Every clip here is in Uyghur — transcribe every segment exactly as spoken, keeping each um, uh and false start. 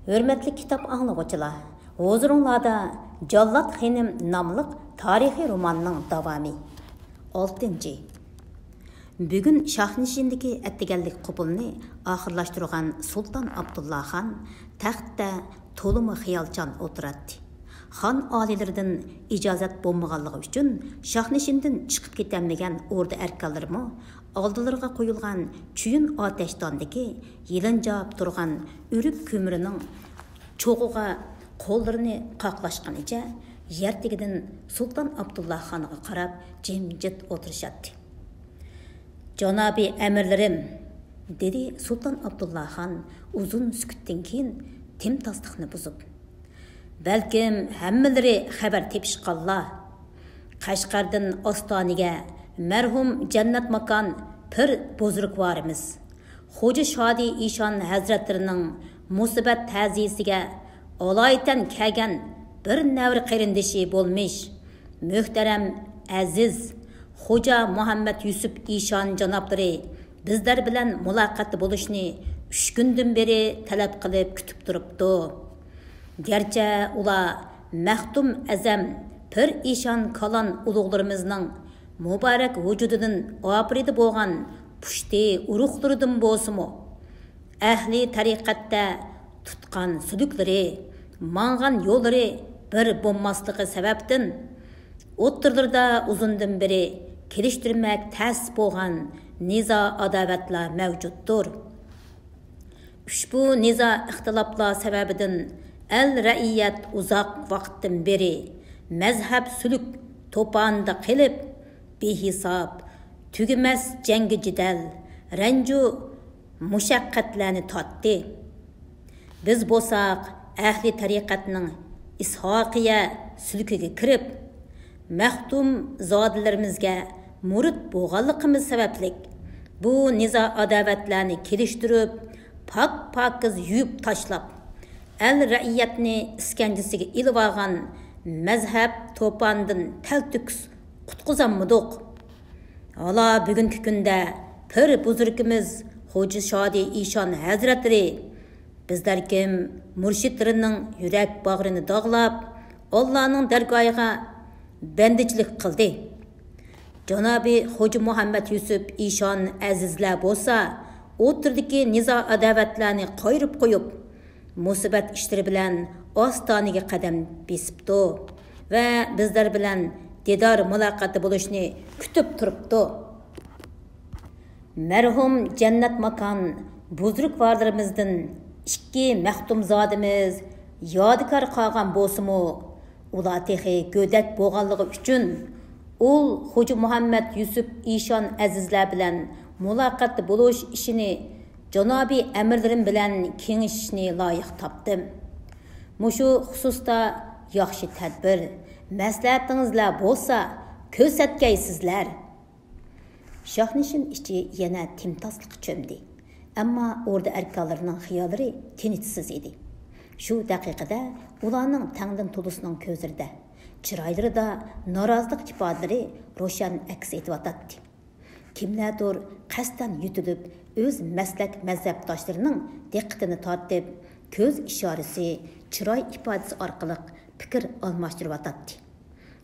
ھۆرمەتلىك كىتاب ئاڭلىغۇچىلار، ھۇزۇرۇڭلاردا جاللات خېنىم ناملىق تارىخىي روماننىڭ داۋامى. ئالتىنچى. بۈگۈن شاھنىشىندىكى ئەتىگەنلىك قوپۇلنى ئاخىرلاشتۇرغان سۇلتان ئابدۇللا خان تەختتە تولىمۇ خىيالچان ئولتۇراتتى. خان ئالىيلىرىدىن ئىجازەت بولمىغانلىقى ئۈچۈن شاھنىشىندىن چىقىپ كېتەلمىگەن ئوردا ئەركانلىرىمۇ ئالدىلىرىغا قويۇلغان چويۇن ئاتەشداندىكى يېلىنجاپ تۇرغان ئۆرۈك كۆمۈرىنىڭ چوغىغا قوللىرىنى قاقلاشقىنىچە يەر تېگىدىن سۇلتان ئابدۇللا خانغا قاراپ جىمجىت ئولتۇرۇشاتتى. «جانابىي ئەمىرلىرىم»، دېدى سۇلتان ئابدۇللا خان ئۇزۇن سۈكۈتتىن كېيىن تىمتاسلىقنى بۇزۇپ. «بەلكىم ھەممىلىرى خەۋەر تېپىشقانلار. قەشقەردىن ئاستانىگە مەرھۇم جەننەت ماكان پىر بۇزرۇكۋارىمىز خوجا شادى ئىشان ھەزرەتلىرىنىڭ مۇسىبەت تەزىيىسىگە ئالايىتەن كەلگەن بىر نەۋرە قېرىندىشى بولمىش مۆھتەرەم ئەزىز خوجا مۇھەممەد يۈسۈپ ئىشان جانابلىرى بىزلەر بىلەن مۇلاقاتتا بولۇشنى ئۈچ كۈندىن بېرى تەلەپ قىلىپ كۈتۈپ تۇرۇپتۇ. گەرچە ئۇلار مەختۇم ئەزەم پىر ئىشان كالان ئۇلۇغلىرىمىزنىڭ مۇبارەك ۋۇجۇدىدىن ئاپىرىدە بولغان پۇشتى ئۇرۇقلىرىدىن بولسىمۇ، ئەھلى تەرىقەتتە تۇتقان سۈلۈكلىرى، ماڭغان يوللىرى بىر بولماسلىقى سەۋەبتىن، ئوتتۇرىلىرىدا ئۇزۇندىن بېرى كېلىشتۈرمەك تەس بولغان نىزا-ئاداۋەتلەر مەۋجۇتتۇر. ئۇشبۇ نىزا-ئىختىلاپلار سەۋەبىدىن ئەل-رەئىيەت ئۇزاق ۋاقىتتىن بېرى مەزھەپ سۈلۈك توپانىدا قېلىپ، بىھېساب، تۈگىمەس جەڭگى-جېدەل، رەنجۇ-مۇشەققەتلەرنى تارتتى. بىز بولساق ئەھلى تەرىقەتنىڭ ئىسھاقىيە سۈلۈكىگە كىرىپ، مەختۇم زادىلىرىمىزگە مۇرىت بولغانلىقىمىز سەۋەبلىك، بۇ نىزا-ئاداۋەتلەرنى كېلىشتۈرۈپ، پاك-پاكىز يۇيۇپ تاشلاپ، ئەل-رەئىيەتنى ئىسكەنجىسىگە ئېلىۋالغان مەزھەپ توپانىدىن تەلتۆكۈس قۇتقۇزالمىدۇق. ھالا بۈگۈنكى كۈندە پىر بۇزرۇكىمىز خوجا شادى ئىشان ھەزرەتلىرى بىزلەركىم مۇرشىدلىرىنىڭ يۈرەك باغرىنى داغلاپ، ئاللانىڭ دەرگاھىغا بەندىچىلىك قىلدى. جانابى خوجا مۇھەممەد يۈسۈپ ئىشان ئەزىزلەر بولسا، ئوتتۇرىدىكى نىزا-ئاداۋەتلەرنى قايرىپ قويۇپ، مۇسىبەت ئىشلىرى بىلەن ئاستانىگە قەدەم بېسىپتۇ ۋە بىزلەر بىلەن دىدار مۇلاقاتتا بولۇشنى كۈتۈپ تۇرۇپتۇ. مەرھۇم جەننەت ماكان بۇزرۇكۋارلىرىمىزدىن ئىككى مەختۇمزادىمىز يادىكار قالغان بولسىمۇ، ئۇلار تېخى گۆدەك بولغانلىقى ئۈچۈن، ئۇل خوجا مۇھەممەد يۈسۈپ ئىشان ئەزىزلەر بىلەن مۇلاقاتتا بولۇش ئىشىنى جانابىي ئەمىرلىرىم بىلەن كېڭىشىشنى لايىق تاپتىم. مۇشۇ خۇسۇستا ياخشى تەدبىر، مەسلىھەتىڭىزلەر بولسا كۆرسەتكەيسىزلەر. شاھنىشىن ئىچى يەنە تىمتاسلىققا چۆمدى. ئەمما ئوردا ئەركانلىرىنىڭ خىياللىرى تىنچسىز ئىدى. شۇ دەقىقىدە ئۇلارنىڭ تەڭدىن تولىسىنىڭ كۆزلىرىدە، چىرايلىرىدا نارازىلىق ئىپادىلىرى روشەن ئەكس ئېتىۋاتاتتى. كىملەردۇر قەستەن يۆتىلىپ، ئۆز مەسلەك مەزھەپداشلىرىنىڭ دىققىتىنى تارتىپ، كۆز ئىشارىسى، چىراي ئىپادىسى ئارقىلىق پىكىر ئالماشتۇرۇۋاتاتتى.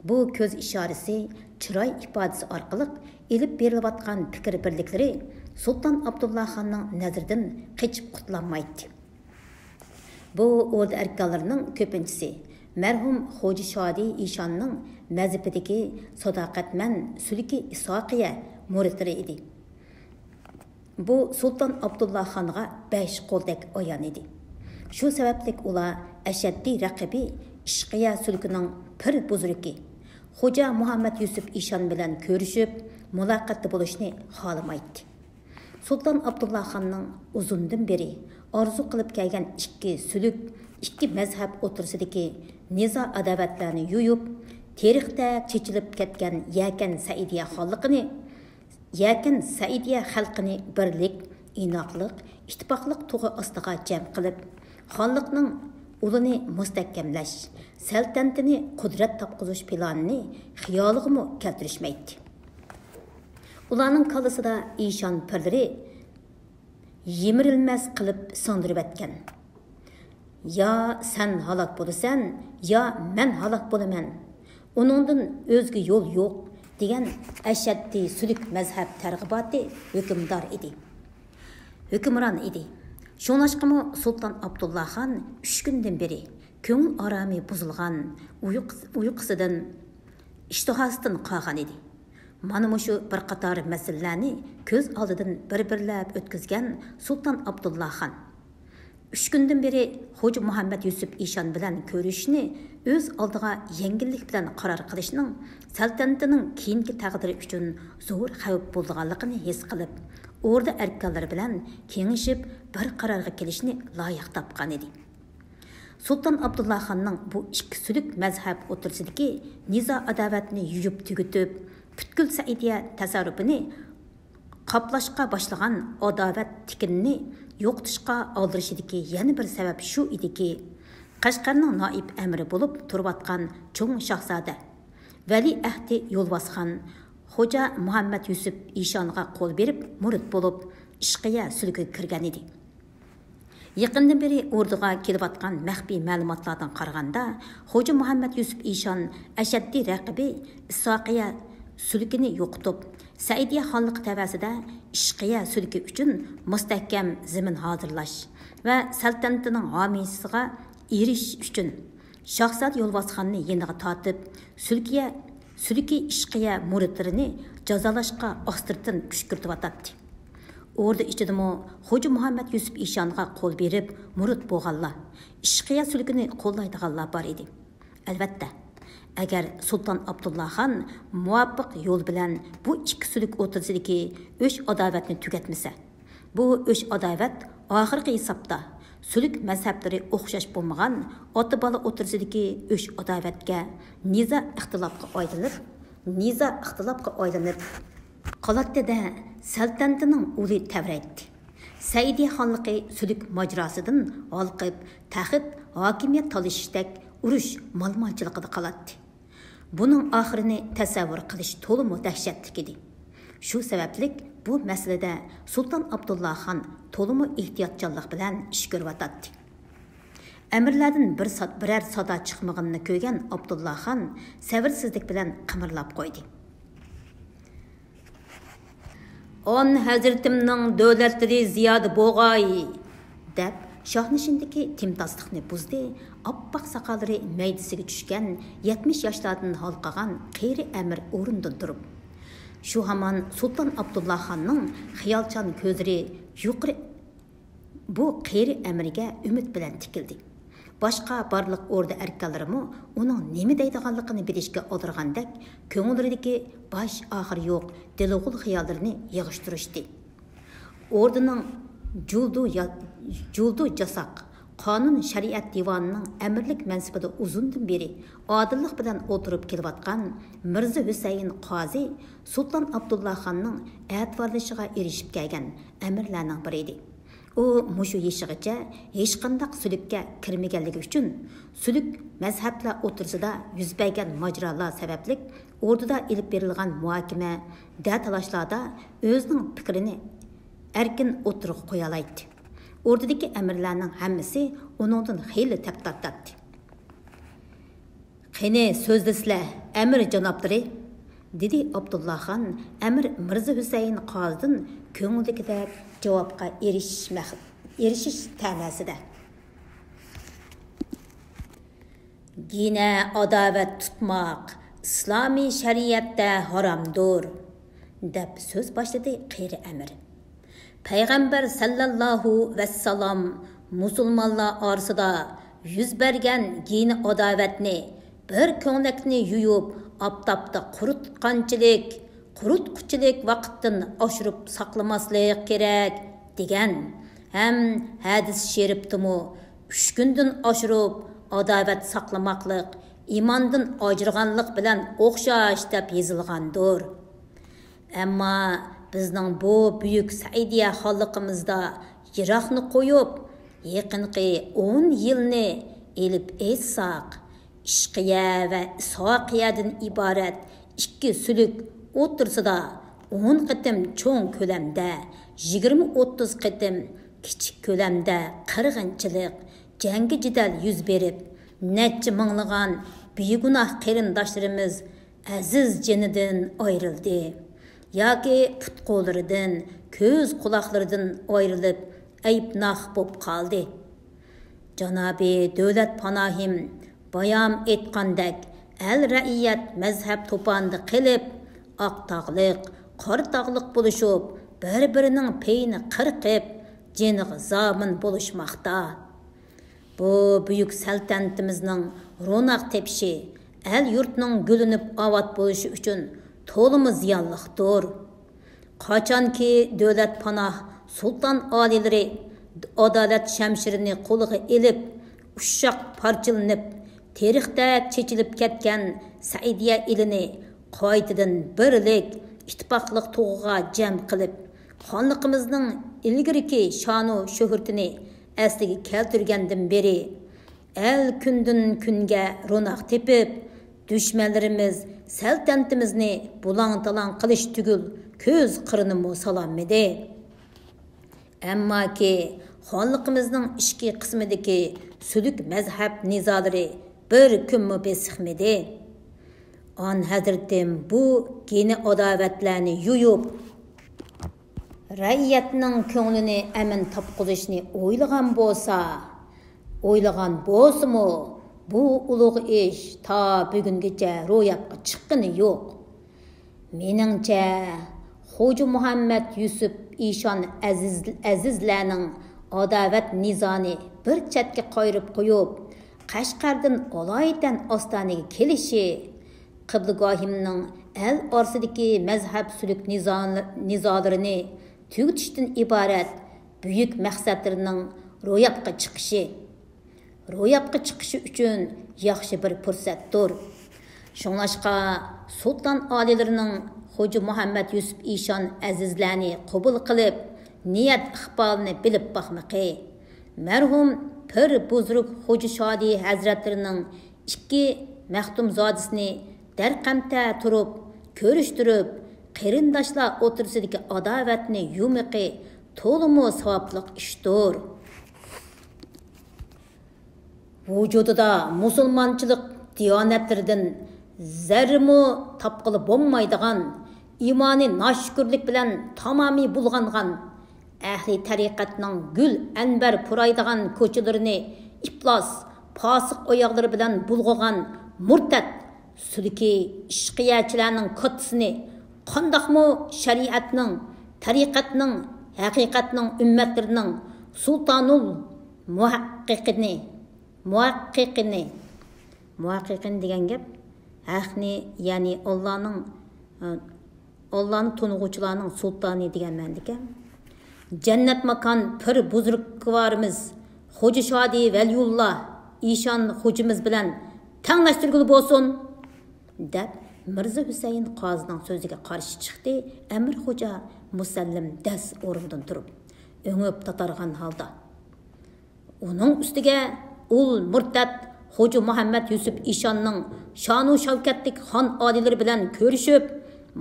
بۇ كۆز ئىشارىسى، چىراي ئىپادىسى ئارقىلىق ئېلىپ بېرىلىۋاتقان پىكىر بىرلىكلىرى سۇلتان ئابدۇللا خاننىڭ نەزىرىدىن قېچىپ قۇتۇلالمايتتى. بۇ ئوردا ئەركانلىرىنىڭ كۆپىنچىسى مەرھۇم خوجا شادى ئىشاننىڭ مەزھىپىدىكى ساداقەتمەن سۈلۈكى ئىسھاقىيە مۇرىتلىرى ئىدى. بۇ سۇلتان ئابدۇللا خانغا بەش قولدەك ئايان ئىدى. شۇ سەۋەبلىك ئۇلار ئەشەددىي رەقىبى ئىشقىيە سۈلكىنىڭ پىر بۇزرۇكى خوجا مۇھەممەد يۈسۈپ ئىشان بىلەن كۆرۈشۈپ، مۇلاقاتتا بولۇشنى خالىمايتتى. سۇلتان ئابدۇللا خاننىڭ ئۇزۇندىن بېرى ئارزۇ قىلىپ كەلگەن ئىككى سۈلۈك، ئىككى مەزھەپ ئوتتۇرىسىدىكى نىزا-ئاداۋەتلەرنى يۇيۇپ، تېرىقتەك چېچىلىپ كەتكەن يەكەن سەئىدىيە خانلىقىنى يەكەن سەئىدىيە خەلقىنى بىرلىك، ئىناقلىق، ئىتتىپاقلىق تۇغى ئاستىغا جەم قىلىپ، خانلىقنىڭ ئۇلىنى مۇستەھكەملەش، سەلتەنىتىنى قۇدرەت تاپقۇزۇش پىلانىنى خىيالىغىمۇ كەلتۈرۈشمەيتتى. ئۇلارنىڭ كاللىسىدا ئىشان پىرلىرى يىمىرىلمەس قىلىپ سىڭدۈرۈۋەتكەن. يا سەن ھالاك بولىسەن، يا مەن ھالاك بولىمەن. ئۇنىڭدىن ئۆزگە يول يوق، دېگەن ئەشەددىي سۈلۈك مەزھەپ تەرغىباتى ھۆكۈمدار ئىدى. ھۆكۈمران ئىدى. شۇڭلاشقىمۇ سۇلتان ئابدۇللا خان ئۈچ كۈندىن بېرى كۆڭۈل ئارامى بۇزۇلغان، ئۇيقۇ-، ئۇيقۇسىدىن، ئىشتىھاسىدىن قالغان ئىدى. مانا مۇشۇ بىر قاتار مەسىلىلەرنى كۆز ئالدىدىن بىر-بىرلەپ ئۆتكۈزگەن سۇلتان ئابدۇللا خان ئۈچ كۈندىن بېرى خوجا مۇھەممەد يۈسۈپ ئىشان بىلەن كۆرۈشۈشنى ئۆز ئالدىغا يەڭگىللىك بىلەن قارار قىلىشنىڭ سەلتەنىتىنىڭ كېيىنكى تەقدىرى ئۈچۈن زور خەۋپ بولىدىغانلىقىنى ھېس قىلىپ، ئوردا ئەركانلىرى بىلەن كېڭىشىپ، بىر قارارغا كېلىشنى لايىق تاپقان ئىدى. سۇلتان ئابدۇللا خاننىڭ بۇ ئىككى سۈلۈك مەزھەپ ئوتتۇرىسىدىكى نىزا-ئاداۋەتنى يۇيۇپ تۈگىتىپ، پۈتكۈل سەئىدىيە تەسەررۇپىنى قاپلاشقا باشلىغان ئاداۋەت تىكىنىنى يوقىتىشقا ئالدىرىشىدىكى يەنە بىر سەۋەب شۇ ئىدىكى، قەشقەرنىڭ نائىب ئەمىرى بولۇپ تۇرۇۋاتقان چوڭ شاھزادە ۋەلىئەھدى يولۋاسخان خوجا مۇھەممەد يۈسۈپ ئىشانغا قول بېرىپ، مۇرىت بولۇپ، ئىشقىيە سۈلۈكىگە كىرگەن ئىدى. يېقىندىن بېرى ئوردىغا كېلىۋاتقان مەخپىي مەلۇماتلاردىن قارىغاندا، خوجا مۇھەممەد يۈسۈپ ئىشان ئەشەددىي رەقىبى ئىسھاقىيە سۈلۈكىنى يوقىتىپ، سەئىدىيە خانلىقى تەۋەسىدە ئىشقىيە سۈلۈكى ئۈچۈن مۇستەھكەم زېمىن ھازىرلاش ۋە سەلتەنىتىنىڭ ھامىيسىغا ئېرىشىش ئۈچۈن، شاھزادە يولۋاسخاننى يېنىغا تارتىپ، سۈلكىيە، سۈلكى ئىشقىيە مۇرىتلىرىنى جازالاشقا ئاستىرتىن كۈچ كىرىتىۋاتاتتى. ئوردا ئىچىدىمۇ خوجا مۇھەممەد يۈسۈپ ئىشانغا قول بېرىپ مۇرىت بولغانلار، ئىشقىيە سۈلكىنى قوللايدىغانلار بار ئىدى. ئەلۋەتتە، ئەگەر سۇلتان ئابدۇللا خان مۇۋاپىق يول بىلەن بۇ ئىككى سۈلۈك ئوتتۇرىسىدىكى ئۆچ-ئاداۋەتنى تۈگەتمىسە، بۇ ئۆچ-ئاداۋەت ئاخىرقى ھېسابتا سۈلۈك مەزھەپلىرى ئوخشاش بولمىغان ئاتا-بالا ئوتتۇرىسىدىكى ئۆچ-ئاداۋەتكە، نىزا-ئىختىلاپقا ئايلىنىپ، نىزا-ئىختىلاپقا ئايلىنىپ قالاتتى-دە، سەلتەنىتىنىڭ ئۇلى تەۋرەيتتى. سەئىدىيە خانلىقى سۈلۈك ماجىراسىدىن ھالقىپ، تەخت، ھاكىمىيەت تالىشىشتەك ئۇرۇش مالىمانچىلىقىدا قالاتتى. بۇنىڭ ئاخىرىنى تەسەۋۋۇر قىلىش تولىمۇ دەھشەتلىك ئىدى. شۇ سەۋەبلىك بۇ مەسىلىدە سۇلتان ئابدۇللا خان تولىمۇ ئېھتىياتچانلىق بىلەن ئىش كۆرۈۋاتاتتى. ئەمىرلەردىن بىر سا-، بىرەر سادا چىقمىغىنىنى كۆرگەن ئابدۇللا خان سەۋرسىزلىك بىلەن قىمىرلاپ قويدى. ئان ھەزرىتىمنىڭ دۆلەتلىرى زىيادە بولغاي! دەپ، شاھنىشىندىكى تىمتاسلىقنى بۇزدى، ئاپئاق ساقاللىرى مەيدىسىگە چۈشكەن يەتمىش ياشلاردىن ھالقىغان قېرى ئەمىر ئورنىدىن تۇرۇپ. شۇ ھامان سۇلتان ئابدۇللا خاننىڭ خىيالچان كۆزلىرى يۇقىرى بۇ قېرى ئەمىرگە ئۈمىد بىلەن تىكىلدى. باشقا بارلىق ئوردا ئەركانلىرىمۇ ئۇنىڭ نېمە دەيدىغانلىقىنى بىلىشكە ئالدىرىغاندەك، كۆڭۈللىرىدىكى باش ئاخىرى يوق دىلىغۇل خىياللىرىنى يىغىشتۇرۇشتى. ئوردىنىڭ جۇلدۇ يا-، جۇلدۇ جاساق، قانۇن شەرىئەت دىۋانىنىڭ ئەمىرلىك مەنسىپىدە ئۇزۇندىن بېرى ئادىللىق بىلەن ئولتۇرۇپ كېلىۋاتقان مىرزا ھۈسەيىن قازى سۇلتان ئابدۇللا خاننىڭ ئەتىۋارلىشىغا ئېرىشىپ كەلگەن ئەمىرلەرنىڭ بىرى ئىدى. ئۇ مۇشۇ يېشىغىچە ھېچقانداق سۈلۈككە كىرمىگەنلىكى ئۈچۈن، سۈلۈك مەزھەپلەر ئوتتۇرىسىدا يۈز بەرگەن ماجىرالار سەۋەبلىك، ئوردىدا ئېلىپ بېرىلغان مۇھاكىمە، دەتالاشلاردا ئۆزىنىڭ پىكرىنى ئەركىن ئوتتۇرىغا قويالايتتى. ئوردىدىكى ئەمىرلەرنىڭ ھەممىسى ئۇنىڭدىن خېلى تەپ تارتاتتى. قېنى، سۆزلىسىلە، ئەمىر جانابلىرى! دېدى ئابدۇللا خان ئەمىر مىرزا ھۈسەيىن قازىدىن كۆڭلىدىكىدەك جاۋابقا ئېرىشىش مەخ-، ئېرىشىش تەنەسىدە. گىنە ئاداۋەت تۇتماق ئىسلامىي شەرىئەتتە ھارامدۇر، دەپ سۆز باشلىدى قېرى ئەمىر. پەيغەمبەر سەللەللاھۇ ۋەسسالام مۇسۇلمانلار ئارىسىدا يۈز بەرگەن گىنە ئاداۋەتنى، بىر كۆڭلەكنى يۇيۇپ، ئاپتاپتا قۇرۇتقانچىلىك، قۇرۇتقۇچىلىك ۋاقىتتىن ئاشۇرۇپ ساقلىماسلىق كېرەك، دېگەن ھەم ھەدىس شېرىپتىمۇ ئۈچ كۈندىن ئاشۇرۇپ ئاداۋەت ساقلىماقلىق ئىماندىن ئاجرىغانلىق بىلەن ئوخشاش، دەپ يېزىلغاندۇر. ئەمما بىزنىڭ بۇ بۈيۈك سەئىدىيە خانلىقىمىزدا يىراقنى قويۇپ، يېقىنقى ئون يىلنى ئېلىپ ئېيتساق، ئىشقىيە ۋە ئىسھاقىيەدىن ئىبارەت ئىككى سۈلۈك ئوتتۇرىسىدا ئون قېتىم چوڭ كۆلەمدە، يىگىرمە ئوتتۇز قېتىم كىچىك كۆلەمدە قىرغىنچىلىق، جەڭگى جېدەل يۈز بېرىپ، نەچچە مىڭلىغان بىگۇناھ قېرىنداشلىرىمىز ئەزىز جېنىدىن ئايرىلدى ياكى پۇت-قوللىرىدىن، كۆز-قۇلاقلىرىدىن ئايرىلىپ، ئەيىبناخ بولۇپ قالدى. جانابى دۆلەت پاناھىم بايام ئېيتقاندەك، ئەل-رەئىيەت مەزھەپ توپاندا قېلىپ، ئاق تاغلىق، قارا تاغلىق بولۇشۇپ، بىر-بىرىنىڭ پېيىنى قىرقىپ، جېنىغا زامىن بولۇشماقتا. بۇ بۈيۈك سەلتەنىتىمىزنىڭ روناق تېپىشى، ئەل-يۇرتنىڭ گۈللىنىپ ئاۋات بولۇشى ئۈچۈن تولىمۇ زىيانلىقتۇر. قاچانكى دۆلەت پاناھ سۇلتان ئالىيلىرى ئادالەت شەمشىرىنى قولىغا ئېلىپ، ئۇششاق پارچىلىنىپ، تېرىقتەك چېچىلىپ كەتكەن سەئىدىيە ئېلىنى قايتىدىن بىرلىك، ئىتتىپاقلىق تۇغىغا جەم قىلىپ، خانلىقىمىزنىڭ ئىلگىرىكى شانۇ شۆھرىتىنى ئەسلىگە كەلتۈرگەندىن بېرى، ئەل كۈندىن كۈنگە روناق تېپىپ، دۈشمەنلىرىمىز سەلتەنىتىمىزنى بۇلاڭ-تالاڭ قىلىش تۈگۈل، كۆز قىرىنىمۇ سالالمىدى. ئەمماكى، خانلىقىمىزنىڭ ئىچكى قىسمىدىكى سۈلۈك مەزھەپ نىزالىرى بىر كۈنمۇ بېسىقمىدى. ئان ھەزرىتىم بۇ كىنە ئاداۋەتلەرنى يۇيۇپ، رەئىيەتنىڭ كۆڭلىنى ئەمىن تاپقۇزۇشنى ئويلىغان بولسا، ئويلىغان بولسىمۇ، بۇ ئۇلۇغ ئىش تا بۈگۈنگىچە روياپقا چىققىنى يوق. مېنىڭچە، خوجا مۇھەممەد يۈسۈپ ئىشان ئەزىز، ئەزىزلەرنىڭ ئاداۋەت نىزانى بىر چەتكە قايرىپ قويۇپ، قەشقەردىن ئالايىتەن ئاستانىگە كېلىشى، قىبلىگاھىمنىڭ ئەل ئارىسىدىكى مەزھەپ سۈلۈك نىزا-، نىزالىرىنى تۈگىتىشتىن ئىبارەت بۈيۈك مەقسەتلىرىنىڭ روياپقا چىقىشى، روياپقا چىقىشى ئۈچۈن ياخشى بىر پۇرسەتتۇر. شۇڭلاشقا، سۇلتان ئالىيلىرىنىڭ خوجا مۇھەممەد يۈسۈپ ئىشان ئەزىزلەرنى قوبۇل قىلىپ، نىيەت ئىقبالىنى بىلىپ باقمىقى، مەرھۇم پىر بۇزرۇك خوجا شادى ھەزرەتلىرىنىڭ ئىككى مەختۇمزادىسىنى دەرقەمتە تۇرۇپ كۆرۈشتۈرۈپ، قېرىنداشلار ئوتتۇرىسىدىكى ئاداۋەتنى يۇمىقى تولىمۇ ساۋابلىق ئىشتۇر. ۋۇجۇدىدا مۇسۇلمانچىلىق دىيانەتلىرىدىن زەررىمۇ تاپقىلى بولمايدىغان، ئىمانى ناشۈكۈرلۈك بىلەن تامامىي بۇلغانغان، ئەھلى تەرىقەتنىڭ گۈل ئەنبەر پۇرايدىغان كوچىلىرىنى ئىپلاس، پاسىق ئاياغلىرى بىلەن بۇلغىغان مۇرتەت، سۈلۈكى ئىشقىيەچىلەرنىڭ كاتتىسىنى، قانداقمۇ شەرىئەتنىڭ، تەرىقەتنىڭ، ھەقىقەتنىڭ ئۈممەتلىرىنىڭ سۇلتانۇل مۇھەققىقىنى، مۇھەققىقىنى، مۇھەققىقىن دېگەن گەپ ھەقنى، يەنى ئاللانىڭ، ئاللانى تونۇغۇچىلارنىڭ سۇلتانى دېگەن مەنىدىكەن. جەننەت ماكان پىر بۇزرۇكۋارىمىز خوجا شادى ۋەلىيۇللا ئىشان خوجىمىز بىلەن تەڭلەشتۈرگىلى بولسۇن، دەپ، مىرزا ھۈسەيىن قازىنىڭ سۆزىگە قارشى چىقتى. ئەمىر خوجا مۇسەللىم دەس ئورنىدىن تۇرۇپ، ئۆڭۈپ تاتارغان ھالدا، ئۇنىڭ ئۈستىگە ئۇل مۇرتەت خوجا مۇھەممەد يۈسۈپ ئىشاننىڭ شانۇ شەۋكەتلىك خان ئالىيلىرى بىلەن كۆرۈشۈپ،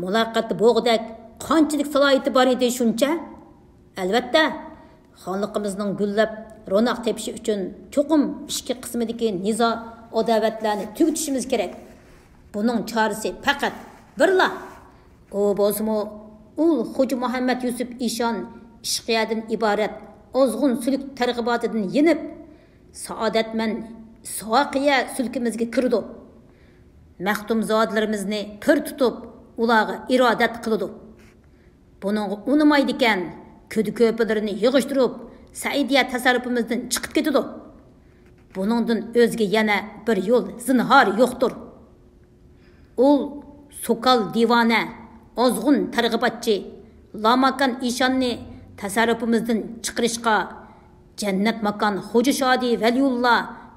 مۇلاقاتتا بولغۇدەك قانچىلىك سالاھىيىتى بار ئىدى، شۇنچە؟ ئەلۋەتتە، خانلىقىمىزنىڭ گۈللەپ روناق تېپىشى ئۈچۈن چوقۇم ئىچكى قىسمىدىكى نىزا، ئاداۋەتلەرنى تۈگىتىشىمىز كېرەك. بۇنىڭ چارىسى پەقەت بىرلا. ئۇ بولسىمۇ، ئۇل خوجا مۇھەممەد يۈسۈپ ئىشان ئىشقىيەدىن ئىبارەت ئازغۇن سۈلۈك تەرغىباتىدىن يېنىپ، سائادەتمەن ساقىيە سۈلكىمىزگە كىرىدۇ. مەختۇمزادىلىرىمىزنى پىر تۇتۇپ، ئۇلارغا ئىرادەت قىلىدۇ. بۇنىڭغا ئۇنىمايدىكەن، كۆدە-كۆپىلىرىنى يىغىشتۇرۇپ، سەئىدىيە تەسەررۇپىمىزدىن چىقىپ كېتىدۇ. بۇنىڭدىن ئۆزگە يەنە بىر يول زىنھار يوقتۇر. ئۇل سوكال دىۋانە، ئازغۇن تەرغىباتچى، لاماكان ئىشاننى تەسەررۇپىمىزدىن چىقىرىشقا، جەننەت ماكان خوجا شادى ۋەلىيۇللا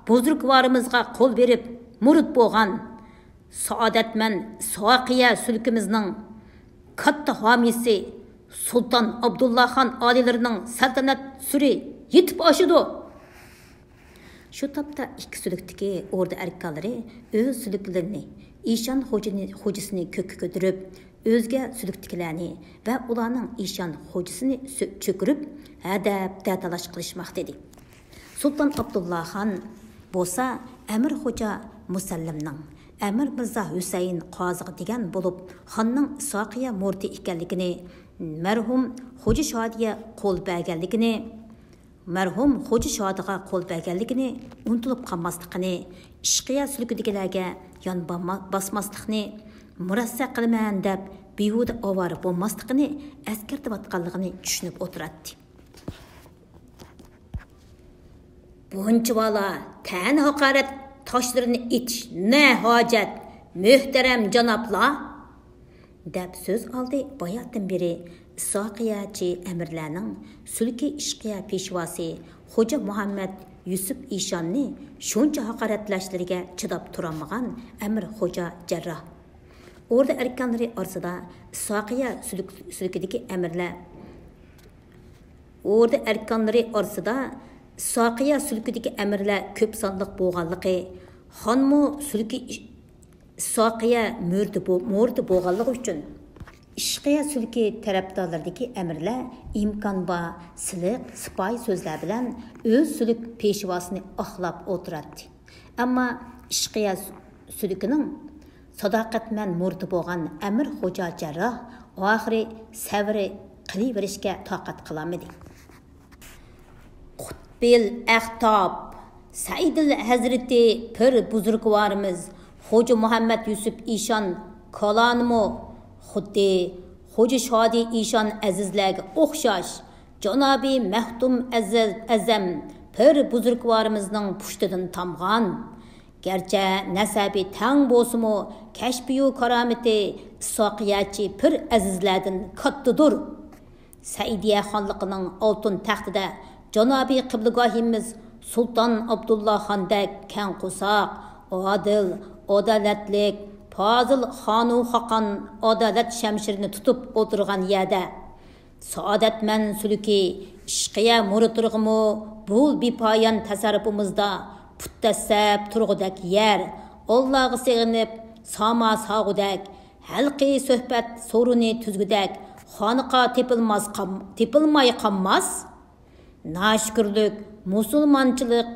بۇزرۇكۋارىمىزغا قول بېرىپ مۇرىت بولغان سائادەتمەن ساقىيە سۈلكىمىزنىڭ كاتتا ھامىيسى سۇلتان ئابدۇللا خان ئالىيلىرىنىڭ سەلتەنەت سۈرى يېتىپ ئاشىدۇ. شۇ تاپتا ئىككى سۈلۈكتىكى ئوردا ئەركانلىرى ئۆز سۈلۈكلىرىنى ئىشان خوجىنى، خوجىسىنى كۆككە كۆتۈرۈپ، ئۆزگە سۈلۈكتىكىلەرنى ۋە ئۇلارنىڭ ئىشان خوجىسىنى سۆ-، چۆكۈرۈپ، ھەدەپ دەتالاش قىلىشماقتا ئىدى. سۇلتان ئابدۇللا خان بولسا ئەمىر خوجا مۇسەللىمنىڭ، ئەمىر مىرزا ھۈسەيىن قازىغا دېگەن بولۇپ، خاننىڭ ئىسھاقىيە مۇرىتى ئىكەنلىكىنى، مەرھۇم خوجا شادىيە قول بەرگەنلىكىنى، مەرھۇم خوجا شادىغا قول بەرگەنلىكىنى ئۇنتۇلۇپ قالماسلىقىنى، ئىشقىيە سۈلكىدىكىلەرگە يان باسماسلىقنى، مۇرەسسە قىلىمەن دەپ بىھۇدە ئاۋارە بولماسلىقىنى ئەسكەرتىۋاتقانلىقىنى چۈشىنىپ ئولتۇراتتى. بۇنچىۋالا تەنە ھاقارەت تاشلىرىنى ئېتىش نە ھاجەت، مۆھتەرەم جانابلار؟ دەپ سۆز ئالدى باياتىن بېرى ئىسھاقىيەچى ئەمىرلەرنىڭ سۈلكى ئىشقىيە پېشۋاسى خوجا مۇھەممەد يۈسۈپ ئىشاننى شۇنچە ھاقارەتلەشلىرىگە چىداپ تۇرالمىغان ئەمىر خوجا جەرراھ. ئوردا ئەركانلىرى ئارىسىدا ئىسھاقىيە سۈلك-، سۈلكىدىكى ئەمىرلەر، ئوردا ئەركانلىرى ئارىسىدا ئىسھاقىيە سۈلكىدىكى ئەمىرلەر كۆپ سانلىق بولغانلىقى، خانمۇ سۈلكى ئىسھاقىيە مۇرىتى بو-، مۇرىتى بولغانلىقى ئۈچۈن، ئىشقىيە سۈلكى تەرەپدارلىرىدىكى ئەمىرلەر ئىمكان بار سىلىق، سىپايى سۆزلەر بىلەن ئۆز سۈلۈك پېشۋاسىنى ئاقلاپ ئولتۇراتتى. ئەمما ئىشقىيە سۈلكىنىڭ ساداقەتمەن مۇرىتى بولغان ئەمىر خوجا جەرراھ ئاخىرى سەۋرى قىلىۋېرىشكە تاقەت قىلالمىدى. قۇتبىل ئەختاب، سەئىدىل ھەزرىتى پىر بۇزرۇگۋارىمىز خوجا مۇھەممەد يۈسۈپ ئىشان كالانىمۇ خۇددى خوجا شادى ئىشان ئەزىزلەرگە ئوخشاش، جانابى مەختۇم ئەزەل-، ئەزەم پىر بۇزرۇگۋارىمىزنىڭ پۇشتىدىن تامغان. گەرچە نەسەبى تەڭ بولسىمۇ، كەشپىيۇ كارامىتى ئىسھاقىيەچى پىر ئەزىزلەردىن كاتتىدۇر. سەئىدىيە خانلىقىنىڭ ئالتۇن تەختىدە جانابىي قىبلىگاھىمىز سۇلتان ئابدۇللا خاندەك كەڭ قورساق، ئادىل، ئادالەتلىك، پازىل خانۇ خاقان ئادالەت شەمشىرىنى تۇتۇپ ئولتۇرغان يەردە، سائادەتمەن سۈلۈكى ئىشقىيە مۇرىتلىرىغىمۇ بۇ بىپايان تەسەررۇپىمىزدا پۇت دەسسەپ تۇرغۇدەك يەر، ئاللاغا سېغىنىپ ساما ساغۇدەك، ھەلقى سۆھبەت سورۇنى تۈزگۈدەك خانىقا تېپىلماس قام-، تېپىلماي قالماس. ناشۈكۈرلۈك مۇسۇلمانچىلىق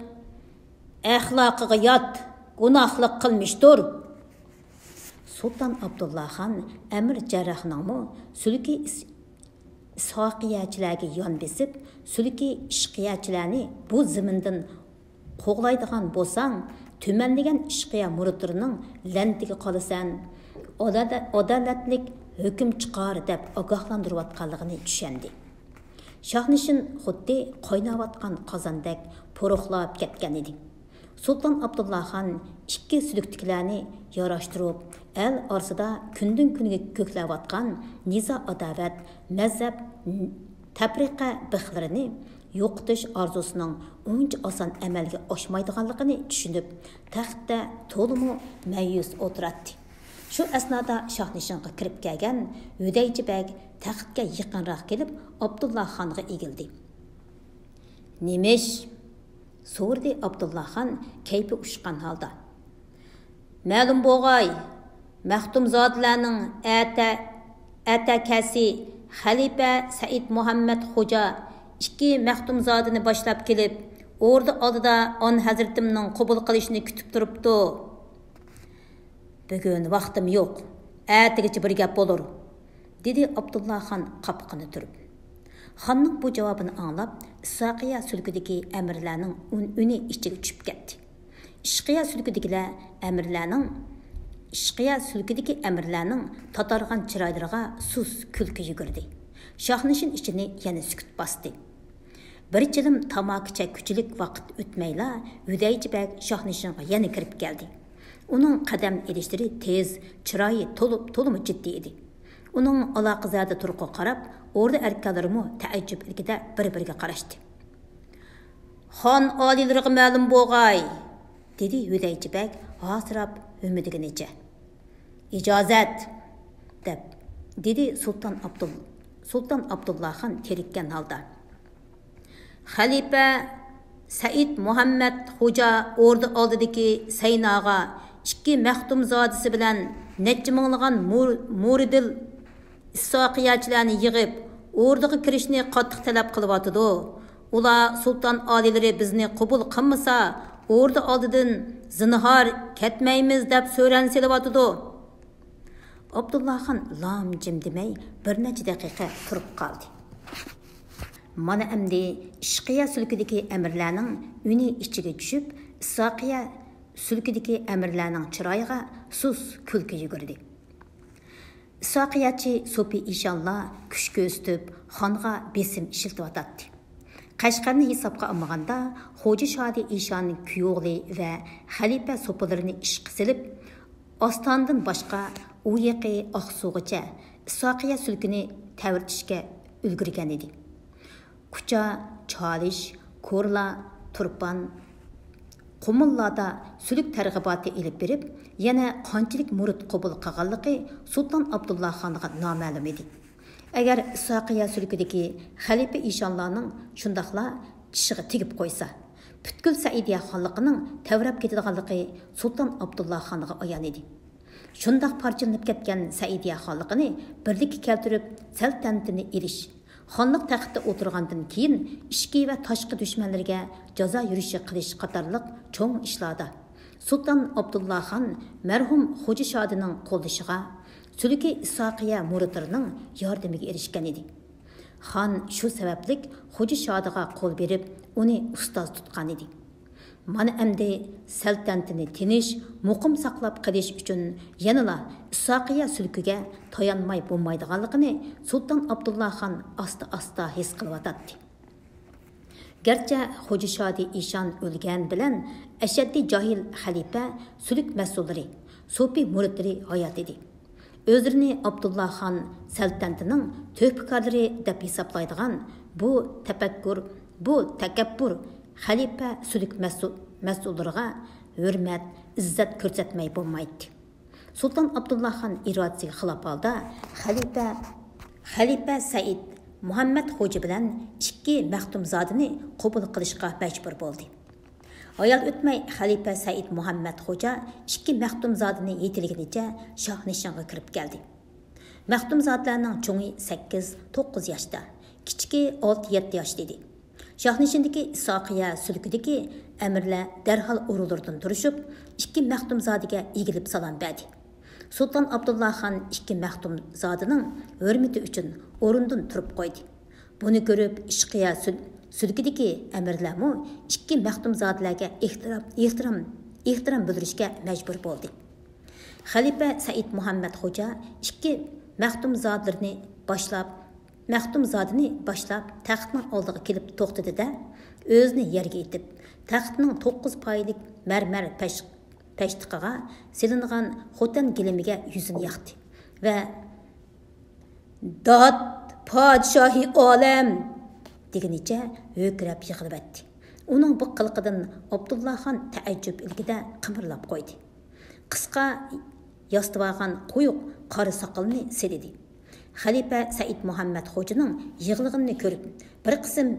ئەخلاقىغا يات گۇناھلىق قىلمىشتۇر. سۇلتان ئابدۇللا خان ئەمىر جەرراھنىڭمۇ سۈلۈكى ئىس-، ئىسھاقىيەچىلەرگە يان بېسىپ، سۈلۈكى ئىشقىيەچىلەرنى بۇ زېمىندىن قوغلايدىغان بولساڭ، تۈمەنلىگەن ئىشقىيە مۇرىتلىرىنىڭ لەنىتىگە قالىسەن، ئادا-، ئادالەتلىك ھۆكۈم چىقار دەپ ئاگاھلاندۇرۇۋاتقانلىقىنى چۈشەندى. شاھنىشىن خۇددى قايناۋاتقان قازاندەك پۇرۇقلاپ كەتكەن ئىدى. سۇلتان ئابدۇللا خان ئىككى سۈلۈكتىكىلەرنى ياراشتۇرۇپ، ئەل ئارىسىدا كۈندىن-كۈنگە كۆكلەۋاتقان نىزا-ئاداۋەت، مەزھەپ تەپرىقە بىخلىرىنى يوقىتىش ئارزۇسىنىڭ ئۇنچە ئاسان ئەمەلگە ئاشمايدىغانلىقىنى چۈشىنىپ، تەختتە تولىمۇ مەيۈس ئولتۇراتتى. شۇ ئەسنادا شاھنىشىنغا كىرىپ كەلگەن ھۈدەيچە بەگ تەختكە يېقىنراق كېلىپ، ئابدۇللا خانغا ئېگىلدى. نېمىش؟ سورىدى ئابدۇللا خان كەيپى ئۇچقان ھالدا. مەلۇم بولغاي، مەختۇمزادىلەرنىڭ ئەتە-، ئەتە كەسى خەلىپە سەئىد مۇھەممەد خوجا ئىككى مەختۇمزادىنى باشلاپ كېلىپ، ئوردا ئالدىدا ئان ھەزرىتىمنىڭ قوبۇل قىلىشىنى كۈتۈپ تۇرۇپتۇ. بۈگۈن ۋاقتىم يوق، ئەتىگىچە بىر گەپ بولۇر، دېدى ئابدۇللا خان قاپىقىنى تۈرۈپ. خاننىڭ بۇ جاۋابىنى ئاڭلاپ، ئىسھاقىيە سۈلكىدىكى ئەمىرلەرنىڭ ئۈن-، ئۈنى ئىچىگە چۈشۈپ كەتتى. ئىشقىيە سۈلكىدىكىلەر ئەمىرلەرنىڭ، ئىشقىيە سۈلكىدىكى ئەمىرلەرنىڭ تاتارغان چىرايلىرىغا سۇس كۈلكە يۈگۈردى. شاھنىشىن ئىچىنى يەنە سۈكۈت باستى. بىر چىلىم تاماكا چەككۈچىلىك ۋاقىت ئۆتمەيلا، ھۈدەيچە بەگ شاھنىشىنغا يەنە كىرىپ كەلدى. ئۇنىڭ قەدەم ئېلىشلىرى تېز، چىرايى تولۇپ، تولىمۇ جىددىي ئىدى. ئۇنىڭ ئالاقىزادە تۇرقىغا قاراپ، ئوردا ئەركانلىرىمۇ تەئەججۈپ ئىلكىدە بىر-بىرىگە قاراشتى. خان ئالىيلىرىغا مەلۇم بولغاي، دېدى ھۈدەيچە بەگ ھاسىراپ ھۆمۈدىگىنىچە. ئىجازەت! دەپ، دېدى سۇلتان ئابدۇل-، سۇلتان ئابدۇللا خان تېرىككەن ھالدا. خەلىپە سەئىد مۇھەممەد خوجا ئوردا ئالدىدىكى سەيناغا ئىككى مەختۇمزادىسى بىلەن نەچچە مىڭلىغان مۇر-، مۇرىدىل ئىسھاقىيەچىلەرنى يىغىپ، ئوردىغا كىرىشنى قاتتىق تەلەپ قىلىۋاتىدۇ. ئۇلار سۇلتان ئالىيلىرى بىزنى قوبۇل قىلمىسا، ئوردا ئالدىدىن زىنھار كەتمەيمىز دەپ سۆرەن سېلىۋاتىدۇ. ئابدۇللاخان لام جىم دېمەي بىر نەچچە دەقىقە تۇرۇپ قالدى. مانا ئەمدى ئىشقىيە سۈلكىدىكى ئەمىرلەرنىڭ ئۈنى ئىچىگە چۈشۈپ، ئىسھاقىيە سۈلكىدىكى ئەمىرلەرنىڭ چىرايىغا سۇس كۈلكە يۈگۈردى. ئىسھاقىيەچى سوپى ئىشانلار كۈچ كۆرسىتىپ، خانغا بېسىم ئىشلىتىۋاتاتتى. قەشقەرنى ھېسابقا ئالمىغاندا، خوجا شادى ئىشان كۈيئوغلى ۋە خەلىپە سوپىلىرىنى ئىشقا سېلىپ، ئاستانىدىن باشقا ئۇ يېقى ئاقسۇغىچە ئىسھاقىيە سۈلكىنى تەۋرىتىشكە ئۈلگۈرگەنىدى. كۇچا، چالىش، كورلا، تۇرپان، قۇمۇللاردا سۈلۈك تەرغىباتى ئېلىپ بېرىپ، يەنە قانچىلىك مۇرىت قوبۇل قىلغانلىقى سۇلتان ئابدۇللا خانغا نامەلۇم ئىدى. ئەگەر ئىسھاقىيە سۈلكىدىكى خەلىپە ئىشانلارنىڭ، شۇنداقلا چىشىغا تېگىپ قويسا، پۈتكۈل سەئىدىيە خانلىقىنىڭ تەۋرەپ كېتىدىغانلىقى سۇلتان ئابدۇللا خانغا ئايان ئىدى. شۇنداق پارچىلىنىپ كەتكەن سەئىدىيە خانلىقىنى بىرلىككە كەلتۈرۈپ، سەلتەنىتىنى ئېلىش، خانلىق تەختتە ئولتۇرغاندىن كېيىن ئىچكى ۋە تاشقى دۈشمەنلىرىگە جازا يۈرۈشى قىلىش قاتارلىق چوڭ ئىشلاردا سۇلتان ئابدۇللا خان مەرھۇم خوجا شادىنىڭ قوللىشىغا، سۈلۈكى ئىسھاقىيە مۇرىتلىرىنىڭ ياردىمىگە ئېرىشكەن ئىدى. خان شۇ سەۋەبلىك خوجا شادىغا قول بېرىپ، ئۇنى ئۇستاز تۇتقان ئىدى. مانا ئەمدى سەلتەنىتىنى تىنچ، مۇقىم ساقلاپ قېلىش ئۈچۈن يەنىلا ئىسھاقىيە سۈلكىگە تايانماي بولمايدىغانلىقىنى سۇلتان ئابدۇللا خان ئاستا-ئاستا ھېس قىلىۋاتاتتى. گەرچە خوجا شادى ئىشان ئۆلگەن بىلەن ئەشەددىي جاھىل خەلىپە سۈلۈك مەسئۇللىرى، سوپى مۇرىتلىرى ھايات ئىدى. ئۆزلىرىنى ئابدۇللا خان سەلتەنىتىنىڭ تۆھپىكارلىرى دەپ ھېسابلايدىغان بۇ تەپەككۇر، بۇ تەكەببۇر خەلىپە سۈلۈك مەسئۇ-، مەسئۇللىرىغا ھۆرمەت، ئىززەت كۆرسەتمەي بولمايتتى. سۇلتان ئابدۇللا خان ئىرادىسىگە خىلاپ ھالدا خەلىپە، خەلىپە سەئىد مۇھەممەد خوجا بىلەن ئىككى مەختۇمزادىنى قوبۇل قىلىشقا مەجبۇر بولدى. ھايال ئۆتمەي خەلىپە سەئىد مۇھەممەد خوجا ئىككى مەختۇمزادىنى يېتىلىگىنىچە شاھنىشىنغا كىرىپ كەلدى. مەختۇمزادىلەرنىڭ چوڭى سەككىز، توققۇز ياشتا، كىچىكى ئالتە، يەتتە ياشتا ئىدى. شاھنىشىندىكى ئىسھاقىيە سۈلكىدىكى ئەمىرلەر دەرھال ئورۇنلىرىدىن تۇرۇشۇپ، ئىككى مەختۇمزادىگە ئېگىلىپ سالام بەردى. سۇلتان ئابدۇللا خان ئىككى مەختۇمزادىنىڭ ھۆرمىتى ئۈچۈن ئورنىدىن تۇرۇپ قويدى. بۇنى كۆرۈپ، ئىشقىيە سۈل-، سۈلكىدىكى ئەمىرلەرمۇ ئىككى مەختۇمزادىلەرگە ئېھتىرام، ئېھتىرام، ئېھتىرام بىلدۈرۈشكە مەجبۇر بولدى. خەلىپە سەئىد مۇھەممەد خوجا ئىككى مەختۇمزادىلىرىنى باشلاپ، مەختۇمزادىنى باشلاپ، تەختنىڭ ئالدىغا كېلىپ توختىدى-دە، ئۆزىنى يەرگە ئېتىپ، تەختنىڭ توققۇز پايلىق مەرمەر پەش-، پەشتىقىغا سېلىنغان خوتەن گىلىمىگە يۈزىنى ياقتى ۋە «داد، پادىشاھى ئالەم!» دېگىنىچە ھۆركىرەپ يىغلىۋەتتى. ئۇنىڭ بۇ قىلىقىدىن ئابدۇللا خان تەئەججۈپ ئىلكىدە قىمىرلاپ قويدى. قىسقا ياسىتىۋالغان قويۇق قارا ساقىلىنى سىلىدى. خەلىپە سەئىد مۇھەممەد خوجىنىڭ يىغلىغىنىنى كۆرۈپ، بىر قىسىم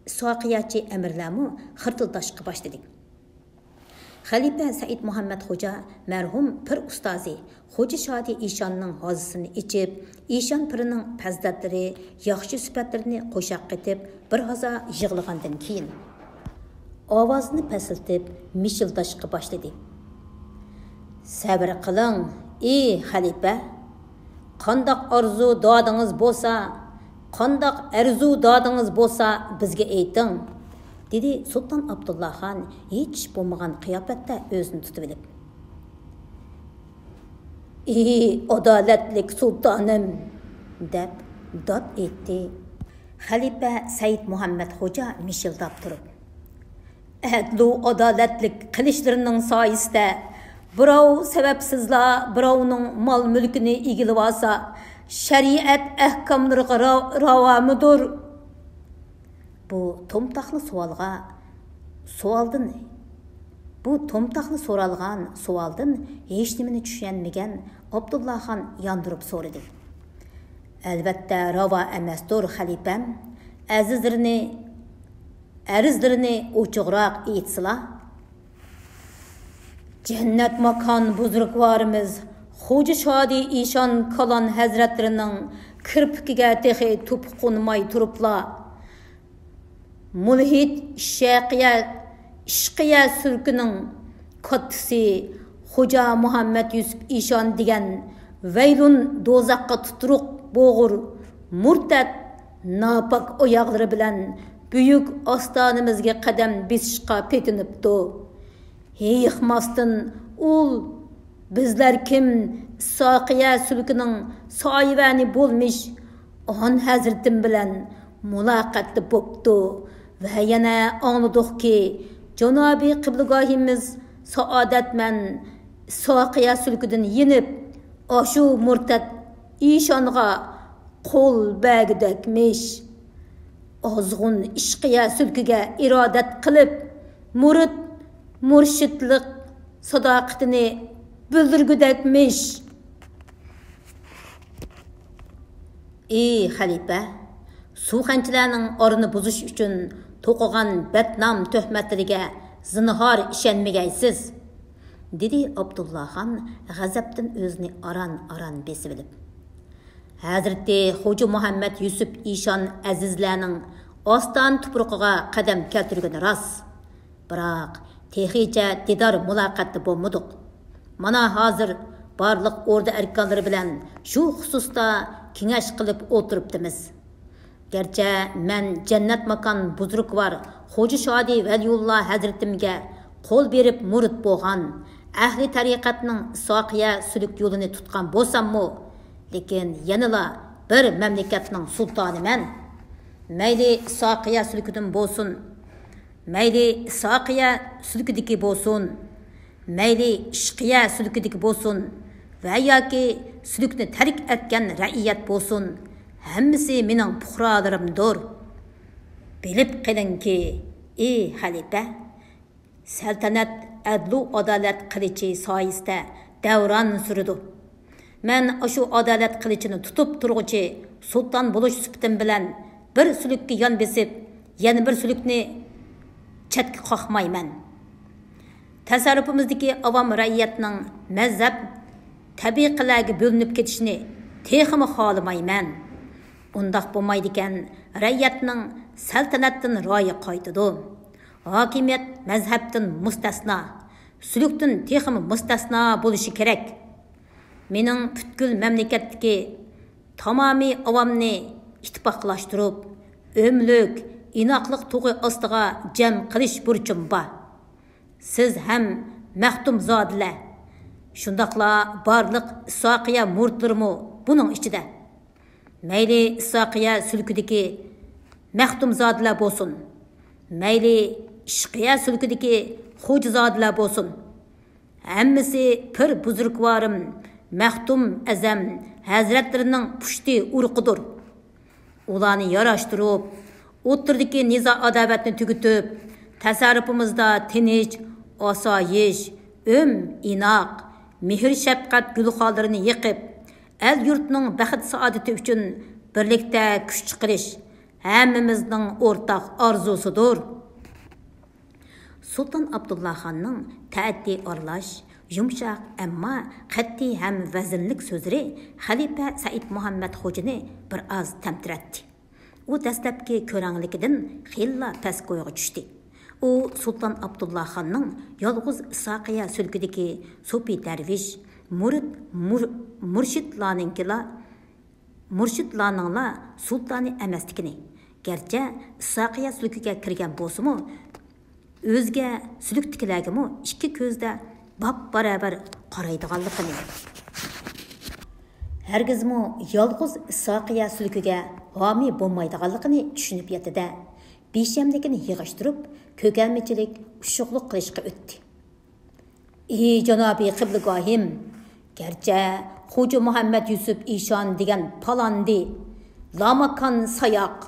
ئىسھاقىيەچى ئەمىرلەرمۇ خىرتىلداشقا باشلىدى. خەلىپە سەئىد مۇھەممەد خوجا مەرھۇم پىر ئۇستازى خوجا شادى ئىشاننىڭ ھازىسىنى ئېچىپ، ئىشان پىرىنىڭ پەزىلەتلىرى، ياخشى سۈپەتلىرىنى قوشاق قېتىپ، بىر ھازا يىغلىغاندىن كېيىن، ئاۋازىنى پەسىلتىپ، مىشىلداشقا باشلىدى. «سەۋر قىلىڭ، ئى خەلىپە! قانداق ئارزۇ دادىڭىز بولسا، قانداق ئەرزۇ دادىڭىز بولسا، بىزگە ئېيتىڭ»، دېدى سۇلتان ئابدۇللا خان ھېچ بولمىغان قىياپەتتە ئۆزىنى تۇتۇۋېلىپ. «ئى ئادالەتلىك سۇلتانىم!» دەپ داد ئېيتتى. خەلىپە سەئىد مۇھەممەد خوجا مىشىلداپ تۇرۇپ، «ئەدلۇ ئادالەتلىك قىلىچلىرىنىڭ سايىسىدە بىراۋ سەۋەبسىزلا بىراۋنىڭ مال-مۈلكىنى ئىگىلىۋالسا، شەرىئەت ئەھكاملىرىغا را-، راۋامىدۇر؟» بۇ تومتاقلا سوئالغا، سوئالدىن، بۇ تومتاقلا سورالغان سوئالدىن ھېچنېمىنى چۈشەنمىگەن ئابدۇللا خان ياندۇرۇپ سورىدى. «ئەلۋەتتە، راۋا ئەمەستۇر، خەلىپەم. ئەزىزلىرىنى، ئەرزلىرىنى ئوچۇقراق ئېيتسىلا.» «جەننەت ماكان بۇزرۇكۋارىمىز خوجا شادى ئىشان كالان ھەزرەتلىرىنىڭ كىرپىكىگە تېخى توپا قونماي تۇرۇپلا، مۇلھىد شەقىيە ئىشقىيە سۈلكىنىڭ كاتتىسى خوجا مۇھەممەد يۈسۈپ ئىشان دېگەن ۋەيلۇن دوزاخقا تۇتۇرۇق بوغۇر مۇرتەت ناپاك ئاياغلىرى بىلەن بۈيۈك ئاستانىمىزگە قەدەم بېسىشقا پېتىنىپتۇ. ھېيىقماستىن ئۇل، بىزلەر كىم؟ ئىسھاقىيە سۈلكىنىڭ سايىۋەنى بولمىش ئان ھەزرىتىم بىلەن مۇلاقاتتا بوپتۇ ۋە يەنە ئاڭلىدۇقكى، جانابىي قىبلىگاھىمىز سائادەتمەن ئىسھاقىيە سۈلكىدىن يېنىپ، ئاشۇ مۇرتەت ئىشانغا قول بەرگۈدەكمىش. ئازغۇن ئىشقىيە سۈلكىگە ئىرادەت قىلىپ، مۇرىت مۇرشىتلىق ساداقىتىنى بىلدۈرگۈدەكمىش. ئى خەلىپە، سۇخەنچىلەرنىڭ ئارىنى بۇزۇش ئۈچۈن توقۇغان بەتنام تۆھمەتلىرىگە زىنھار ئىشەنمىگەيسىز، دېدى ئابدۇللاخان غەزەپتىن ئۆزىنى ئاران-ئاران بېسىۋېلىپ. ھەزرىتى خوجا مۇھەممەد يۈسۈپ ئىشان ئەزىزلەرنىڭ ئاستانە تۇپرىقىغا قەدەم كەلتۈرگىنى راست. بىراق، تېخىچە دىدار مۇلاقاتتا بولمىدۇق. مانا ھازىر بارلىق ئوردا ئەركانلىرى بىلەن شۇ خۇسۇستا كېڭەش قىلىپ ئولتۇرۇپتىمىز. گەرچە مەن جەننەت ماكان بۇزرۇكۋار خوجا شادى ۋەلىيۇللا ھەزرىتىمگە قول بېرىپ مۇرىت بولغان، ئەھلى تەرىقەتنىڭ ئىسھاقىيە سۈلۈك يولىنى تۇتقان بولساممۇ، لېكىن يەنىلا بىر مەملىكەتنىڭ سۇلتانىمەن. مەيلى ئىسھاقىيە سۈلكىدىن بولسۇن، مەيلى ئىسھاقىيە سۈلكىدىكى بولسۇن، مەيلى ئىشقىيە سۈلكىدىكى بولسۇن ۋە ياكى سۈلۈكنى تەرك ئەتكەن رەئىيەت بولسۇن، ھەممىسى مېنىڭ پۇقرالىرىمدۇر. بىلىپ قېلىڭكى، ئى خەلىپە، سەلتەنەت ئەدلۇ ئادالەت قىلىچى سايىسىدە دەۋران سۈرىدۇ. مەن ئاشۇ ئادالەت قىلىچىنى تۇتۇپ تۇرغۇچى سۇلتان بولۇش سۈپىتىم بىلەن بىر سۈلۈككە يان بېسىپ، يەنە بىر سۈلۈكنى چەتكە قاقمايمەن. تەسەررۇپىمىزدىكى ئاۋام رەئىيەتنىڭ مەزھەپ تەبىقىلەرگە بۆلۈنۈپ كېتىشىنى تېخىمۇ خالىمايمەن. ئۇنداق بولمايدىكەن، رەئىيەتنىڭ سەلتەنەتتىن رايى قايتىدۇ. ھاكىمىيەت مەزھەپتىن مۇستەسنا، سۈلۈكتىن تېخىمۇ مۇستەسنا بولۇشى كېرەك. مېنىڭ پۈتكۈل مەملىكەتتىكى تامامىي ئاۋامنى ئىتتىپاقلاشتۇرۇپ، ئۆملۈك ئىناقلىق تۇغى ئاستىغا جەم قىلىش بۇرچۇم بار. سىز ھەم مەختۇمزادىلەر، شۇنداقلا بارلىق ئىسھاقىيە مۇرىتلىرىمۇ بۇنىڭ ئىچىدە. مەيلى ئىسھاقىيە سۈلكىدىكى مەختۇمزادىلەر بولسۇن، مەيلى ئىشقىيە سۈلكىدىكى خوجىزادىلەر بولسۇن، ھەممىسى پىر بۇزرۇكۋارىم مەختۇم ئەزەم ھەزرەتلىرىنىڭ پۇشتى ئۇرۇقىدۇر. ئۇلارنى ياراشتۇرۇپ، ئوتتۇرىدىكى نىزا-ئاداۋەتنى تۈگىتىپ، تەسەررۇپىمىزدا تىنچ، ئاسايىش، ئۆم-ئىناق، مېھىر-شەپقەت گۈلخانلىرىنى يېقىپ، ئەل-يۇرتنىڭ بەخت-سائادىتى ئۈچۈن بىرلىكتە كۈچ چىقىرىش ھەممىمىزنىڭ ئورتاق ئارزۇسىدۇر. سۇلتان ئابدۇللا خاننىڭ تەئەددى ئارىلاش، يۇمشاق، ئەمما قەتئىي ھەم ۋەزىنلىك سۆزلىرى خەلىپە سەئىد مۇھەممەد خوجىنى بىر ئاز تەمتىرەتتى. ئۇ دەسلەپكى كۆرەڭلىكىدىن خېلىلا پەس كويغا چۈشتى. ئۇ سۇلتان ئابدۇللا خاننىڭ يالغۇز ئىسھاقىيە سۈلكىدىكى سوپى دەرۋىش، مۇرىت، مۇر-، مۇرشىدلارنىڭكىلا، مۇرشىدلارنىڭلا سۇلتانى ئەمەسلىكىنى، گەرچە ئىسھاقىيە سۈلكىگە كىرگەن بولسىمۇ، ئۆزگە سۈلۈكتىكىلەرگىمۇ ئىككى كۆزدە باپباراۋەر قارايدىغانلىقىنى، ھەرگىزمۇ يالغۇز ئىسھاقىيە سۈلكىگە ھامىي بولمايدىغانلىقىنى چۈشىنىپ يەتتى-دە، بىشەملىكىنى يىغىشتۇرۇپ، كۆكەرمىچىلىك، ئۇششۇقلۇق قىلىشقا ئۆتتى. ئى جانابىي قىبلىگاھىم، گەرچە خوجا مۇھەممەد يۈسۈپ ئىشان دېگەن پالاندى، لاماكان ساياق،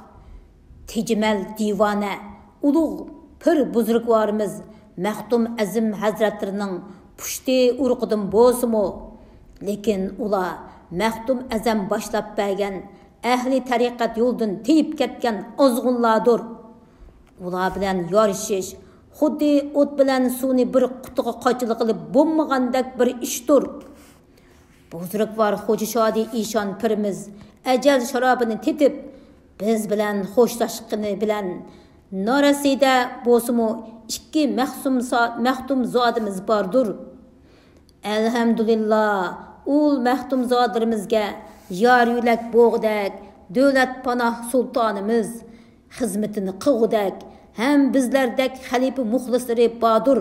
تېجىمەل دىۋانە، ئۇلۇغ پىر بۇزرۇكۋارىمىز مەختۇم ئەزىم ھەزرەتلىرىنىڭ پۇشتى ئۇرۇقىدىن بولسىمۇ، لېكىن ئۇلار مەختۇم ئەزەم باشلاپ بەرگەن ئەھلى تەرىقەت يولىدىن تېيىپ كەتكەن ئازغۇنلاردۇر. ئۇلار بىلەن يارىشىش خۇددى ئوت بىلەن سۇنى بىر قۇتىغا قاچىلىغىلى بولمىغاندەك بىر ئىشتۇر. بۇزرۇكۋار خوجا شادى ئىشان پىرىمىز ئەجەل شارابىنى تېتىپ، بىز بىلەن خوشلاشقىنى بىلەن نارەسىدە بولسىمۇ ئىككى مەختۇمزا-، مەختۇمزادىمىز باردۇر. ئەلھەمدۇلىللا، ئۇل مەختۇمزادىلىرىمىزگە يار يۆلەك بوغۇدەك دۆلەت پاناھ سۇلتانىمىز، خىزمىتىنى قىلغۇدەك ھەم بىزلەردەك خەلىپە مۇخلىسلىرى باردۇر.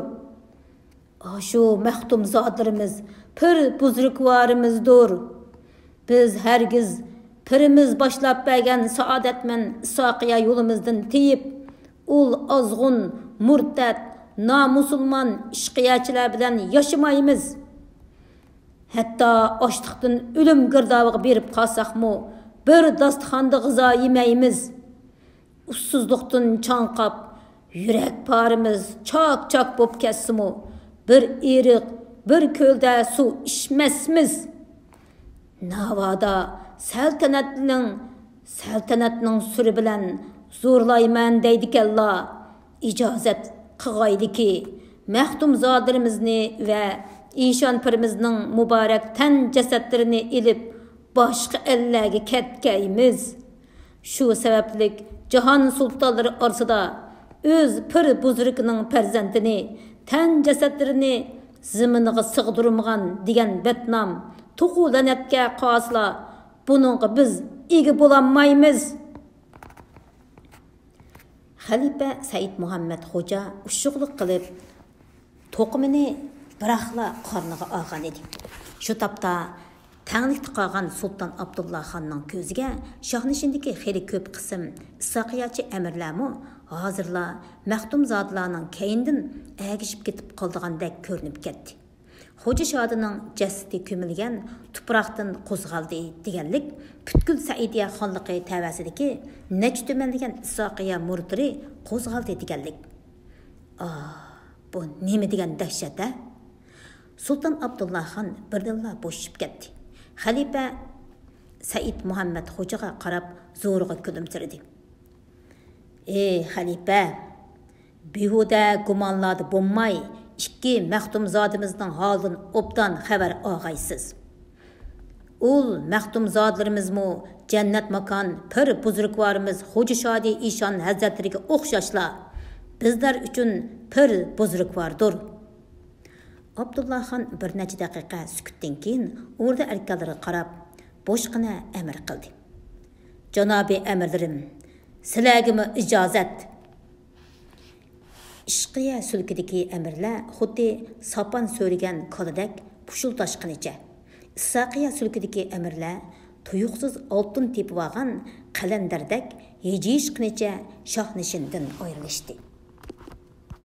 ئاشۇ مەختۇمزادىلىرىمىز پىر بۇزرۇكۋارىمىزدۇر. بىز ھەرگىز پىرىمىز باشلاپ بەرگەن سائادەتمەن ئىسھاقىيە يولىمىزدىن تېيىپ، ئۇل ئازغۇن، مۇرتەت، نامۇسۇلمان ئىشقىيەچىلەر بىلەن ياشىمايمىز. ھەتتا ئاچلىقتىن ئۆلۈم گىردابىغا بېرىپ قالساقمۇ، بىر داستىخاندا غىزا يېمەيمىز. ئۇسسۇزلۇقتىن چاڭقاپ، يۈرەك پارىمىز چاك-چاك بوپ كەتسىمۇ، بىر ئېرىق، بىر كۆلدە سۇ ئىچمەسمىز. ناۋادا سەلتەنەتنىڭ، سەلتەنەتنىڭ سۈرى بىلەن زورلايمەن دەيدىكەنلا، ئىجازەت قىغايلىكى، مەختۇمزادىلىرىمىزنى ۋە ئىشان پىرىمىزنىڭ مۇبارەك تەن جەسەتلىرىنى ئېلىپ، باشقا ئەللەرگە كەتكەيمىز. شۇ سەۋەبلىك جاھان سۇلتانلىرى ئارىسىدا ئۆز پىر بۇزرۇكىنىڭ پەرزەنتىنى، تەن جەسەتلىرىنى زېمىنىغا سىغدۇرمىغان دېگەن بەتنام، توخۇ لەنەتكە قالسىلا، بۇنىڭغا بىز ئىگە بولالمايمىز. خەلىپە سەئىد مۇھەممەد خوجا ئۇششۇقلۇق قىلىپ، توقۇمىنى بىراقلا قارنىغا ئالغان ئىدى. شۇ تاپتا تەڭلىكتە قالغان سۇلتان ئابدۇللا خاننىڭ كۆزىگە شاھنىشىندىكى خېلى كۆپ قىسىم ئىسھاقىيەچى ئەمىرلەرمۇ ھازىرلا مەختۇمزادىلارنىڭ كەينىدىن ئەگىشىپ كېتىپ قالىدىغاندەك كۆرۈنۈپ كەتتى. خوجا شادىنىڭ جەسىتى كۆمۈلگەن تۇپراقتىن قوزغالدى دېگەنلىك، پۈتكۈل سەئىدىيە خانلىقى تەۋەسىدىكى نەچچە تۈمەنلىگەن ئىسھاقىيە مۇرىتلىرى قوزغالدى دېگەنلىك. ئاھ، بۇ نېمە دېگەن دەھشەت ھە؟ سۇلتان ئابدۇللا خان بىردىنلا بوشىشىپ كەتتى. خەلىپە سەئىد مۇھەممەد خوجىغا قاراپ زورىغا كۈلۈمسىرىدى. ئى خەلىپە، بىھۇدە گۇمانلاردا بولماي، ئىككى مەختۇمزادىمىزنىڭ ھالىدىن ئوبدان خەۋەر ئالغايسىز. ئۇل مەختۇمزادىلىرىمىزمۇ جەننەت ماكان پىر بۇزرۇكۋارىمىز خوجا شادى ئىشان ھەزرەتلىرىگە ئوخشاشلا، بىزلەر ئۈچۈن پىر بۇزرۇكۋاردۇر. ئابدۇللا خان بىر نەچچە دەقىقە سۈكۈتتىن كېيىن ئوردا ئەركانلىرىغا قاراپ، بوشقىنە ئەمىر قىلدى. جانابىي ئەمىرلىرىم، سىلەرگىمۇ ئىجازەت! ئىشقىيە سۈلكىدىكى ئەمىرلەر خۇددى ساپان سۆرىگەن كالىدەك پۇشۇلداشقىنىچە، ئىسھاقىيە سۈلكىدىكى ئەمىرلەر تۇيۇقسىز ئالتۇن تېپىۋالغان قەلەندەردەك ھىجىيىشقىنىچە شاھنىشىندىن ئايرىلىشتى.